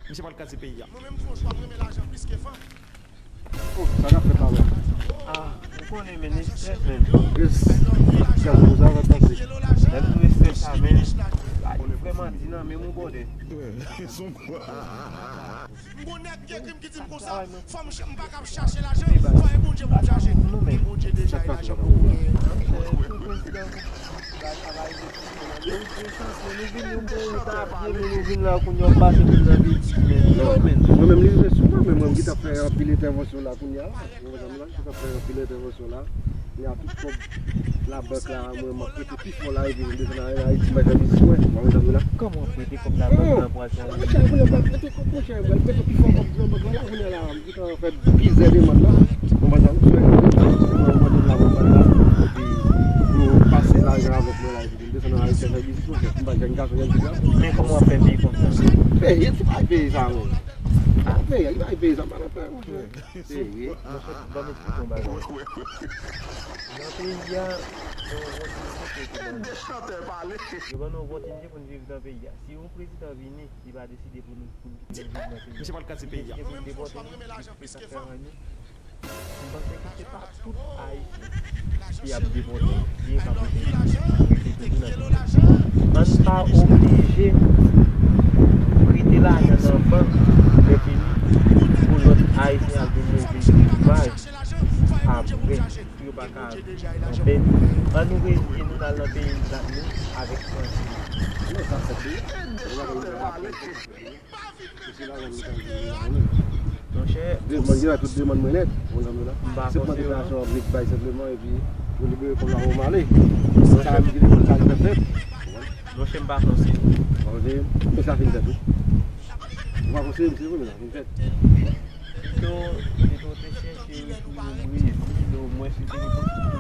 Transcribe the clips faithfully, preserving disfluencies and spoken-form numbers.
Misye pral kraze peyi a. Mwen menm François, mwen renmen lajan plis ke fanm. Oh, sa k ap fèt la menm? Ah, ou konnen, men, li strès, men. Yes. Gad pou sa va pase. Lè m tou strès sa, men. Ay, li vrèman di nan menm ou bòdè. M gon nèg ki ekri m ki di m konsa, fò m ch- m pa ka ap chache lajan, fò e Bondye pou m chache. Gen Bondye deja, e lajan pou ou genyen. Yo, gen chans, men nou vin yon peyi ta ap byen, men nou vin la kounye a, pase moun nan peyi, men yo, men. Mwen menm, li rive sou mwen, men mwen, m gentan fè anpil entèvansyon la kounye a la. Ou konprann la? M gentan fè anpil entèvansyon la. Kounye a, tout kòb labank la, mwen, m ap prete pi fò la, epi m desann Ayiti, m pa janm isit, mwen. Ou konprann sa m di la? Kòman w ap prete kòb labank la pou al fè yon... Monchè, mwen, m ap prete kòb, monchè, mwen, m prete pi fò kòb nan bank la, la, kounye a la. Ki ta fè plizyè demann la. Bon, pa egzanp, sou yon moun la, bon, pa la, epi pou pase lajan avèk mwen la, epi pou desann nan Ayiti, fè biznis, monchè, m pa jèn gason, jèn fi la. Men kòman w ap fè peye kòb sa? Peye, se pa peye sa, mwen. Peye, li pa peye sa, pa nan peye, monchè. Peye. Monchè, ban m eksplike yon bagay. Nan peyi a, gen yon opòtinite ke... Yo ban nou opòtinite pou n viv nan peyi a. Si yon prezidan vini, li pa deside pou nou, pou n kite nou viv nan peyi a. Misye pral kraze peyi a. Li deside pou n depòte nou, li fè sa fè anyen. M panse ke se pa tout Ayisyen ki ap depòte, ki enkapote rete toujou nan peyi a. Ann pa oblije prete lajan nan bank lè fini pou lòt Ayisyen ap gen move imaj apre. Pou yo pa ka kanpe. Ann nou rezye nou n al nan peyi nou avèk franchise. Non, sa fèt deja. Ou pa konn sa k ap fèt. Se la menm nou ta vin la menm. Monchè, demann, gen la tout demann mwen nèt. Ou konprann la? M pa fòse yo non. Se pwokirasyon an vle bay senpleman, epi yo libere kòb la pou m ale. Sa ki depi sa ki fèt. Monchè, m pa fòse yo. Ou konprann? Men sa fin fèt wi. Ou pa fòse yo, se vre, men sa fin fèt. Pito, pito te chèche retoune Brezil, omwen si te gen posiblite.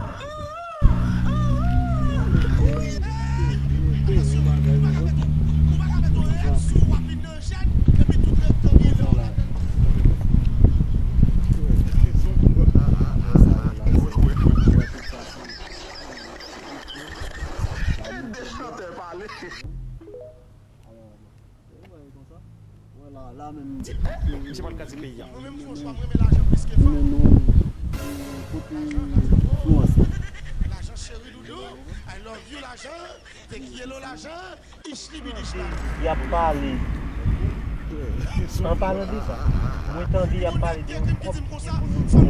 Misye pral kraze peyi a. Mwen menm François, mwen renmen lajan plis ke fanm. Mwen menm, kote influence la? Lajan cheri doudou, I love you lajan, take yellow lajan, ich libidich lajan. Y ap pale. An palan de sa, mwen tande y ap pale de yon kòb ki pou nou, pou nou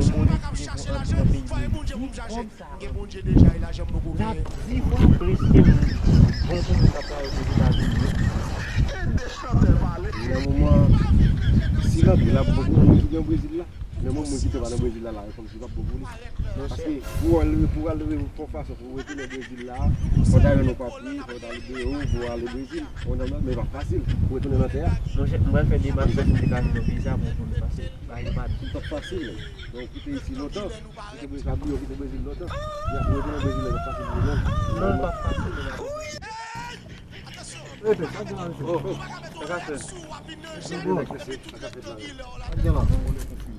desann nan peyi de Bondye pou m chache. Gen Bondye deja, e lajan m poko genyen. N ap di w ap preste moun. Bon, pou moun k ap travay Ozetazini yo. Nan moman, si l antre la, pou moun ki gen Brezil la, men moun, moun ki te pa nan Brezil la, la, e kòmsi l p ap bon pou li. Paske pou w al, pou w al fè yon fason pou w retounen Brezil la, fò w ta jwenn yon papye, fò w ta libere w pou w ale Brezil. Ou konprann, men e p ap fasil pou w retounen nan tè a. Monchè, m pral fè demach pou m te ka jwenn yon viza pou m retounen, paske bagay yo pa... Li p ap fasil, men. Donk, ou te isi lontan. Ou te Brezil, ou kite Brezil lontan. Y ap retounen Brezil la, y ap pase Brezil. Non, l p ap fasil, men l ap... Rete, sa gen la, mesye. Oh, oh. Sa ka fè. Sa gen la.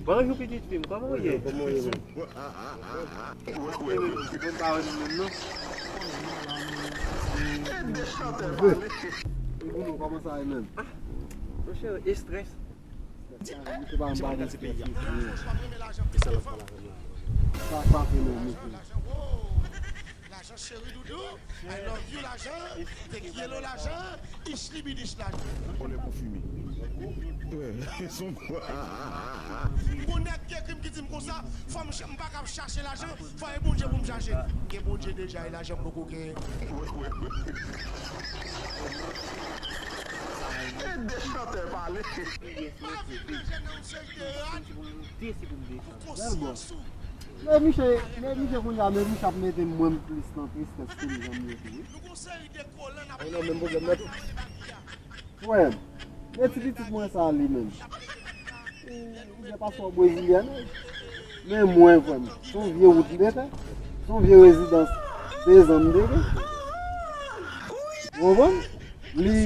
Bonjou, pitit fi m, kòman w ye? Kòman w ye, menm? Bon, pa wè nou menm, non. E pou nou, kòman sa ye menm? Ah, monchè, estrès. Misye pral kraze peyi a. Sa, sa fè nou, mesye. Lajan cheri doudou, I love you lajan, take yellow lajan, ich libidich lajan. Vòlè konfime. M gon nèg ki ekri m ki di m konsa, fò m ch- m pa ka ap chache lajan, fò e Bondye pou m chache. Gen Bondye deja, e lajan m poko genyen. E de chantè pale. Pa vin manje nan yon seri de rad pou konsyans ou. Men misye, men misye kounye a, men misye ap mete mwen plis nan tristès ke m janm ye tou wi. Nou gon seri de kolan n ap... Ou nan menm pwoblèm nan tou. Frè m, men ti pitit mwen sa li menm. Ou, ou gen paspò brezilyèn wi. Men mwen frè m, se yon vye wout m te fè. Se yon vye rezidans de zan m te gen. Ou konprann? Li,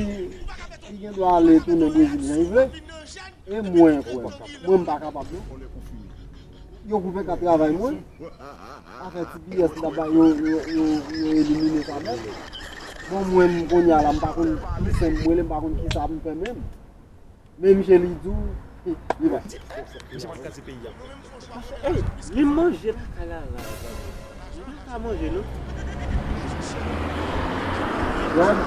li gen dwa ale tounen Brezil jan li vle. E mwen, frè m, mwen m pa kapab non. Yo koupe ka travay mwen. Afè T P S m t ap bay yo, yo, yo, yo elimine sa nèt. Bon, mwen m kounye a la, m pa konn ki sen m rele, m pa konn kisa m fè menm. Men misye li di w, li pa. Misye pa t kase peyi a. Ey, li manje lakay la la. Li pa ka manje non. Brad,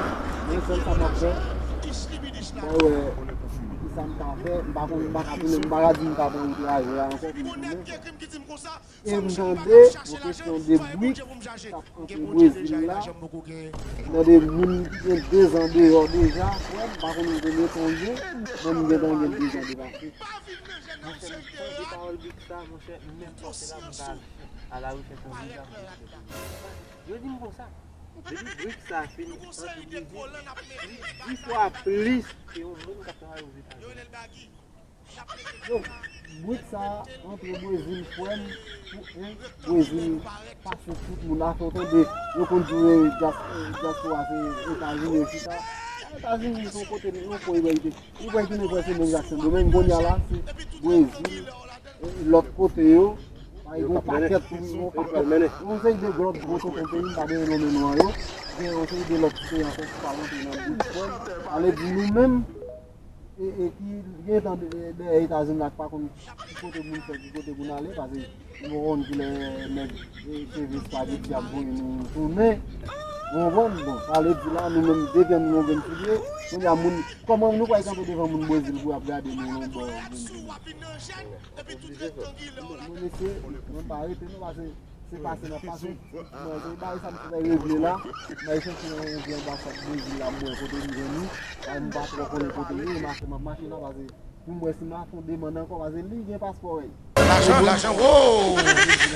mwen sèl sa m ap fè, mwen wè ki sa m ka fè, m pa konn, m pa ka tounen, m pa ka di m ka pran wout raje a ankò pou m tounen. E m tande yon kesyon de brik k ap antre Brezil la. M tande moun ki gen dezan deyò deja, frè m, m pa konnen konbyen tan w gen, men m gentan gen dezan depase. Monchè, m tande pawòl brik sa, monchè, m menm panse la pou m ta al a la rechèch yon viza pou m kite peyi a. Yo di m konsa, yo di brik sa fin antre Brezil, li dis fwa plis ke yon moun k ap travay Ozetazini. Yo, brik sa a antre Brezil, frè m, pou en, Brezil pase tout moun. Afè w tande, yo konn di w, eh, dyaspora se Etazini, etsetera. Etazini se yon kote, yon kote, li pral tounen prèske menm jan ak Sendomeng. Kounye a la, se Brezil, eh, lòt kote yo, pa gen yon pakèt, yon pakèt, yon seri de lòt gwo tonton peyi, m pa bezwen nonmen non yo, gen yon seri de lòt ti peyi ankò ki pral antre nan brik, frè m. Sa vle di nou menm, e, e ki gentan de-, dèyè Etazini la, ki pa konn ki kote pou n fè, ki kote pou n ale, paske nou pa konn kilè nèg, e, seve espageti ap voye nou tounen. Ou konprann? Bon, sa vle di la, nou menm, de vyann nou, yon grenn soulye. Kounye a, moun, kòman nou pral kanpe devan moun Brezil pou y ap gade nou yon bò grenn soulye? Mwen, mwen mesye, mwen pa rete non, paske se pase n ap pase. Mwen, se bagay sa m fè revle la. M al chèche yon vye anbasad Brezil la, m wè kote m jwenn li. Ay, m pa twò konnen kote l ye, mache m ap mache la, paske pou m wè si m a fè yon demann ankò, paske li gen paspò, wi. Lajan, lajan, oh!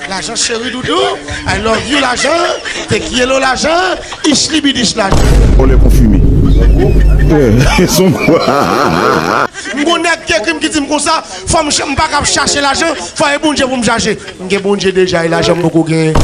Lajan cheri doudou, I love you, lajan. Te quiero, lajan. Ish libidish, lajan. Ole pou fimi. Son. M gon nèg ki ekri m ki di m konsa, fò m ch-, m pa ka ap chache lajan, fò e Bondye pou m chache. M gen Bondye deja, e lajan m poko genyen.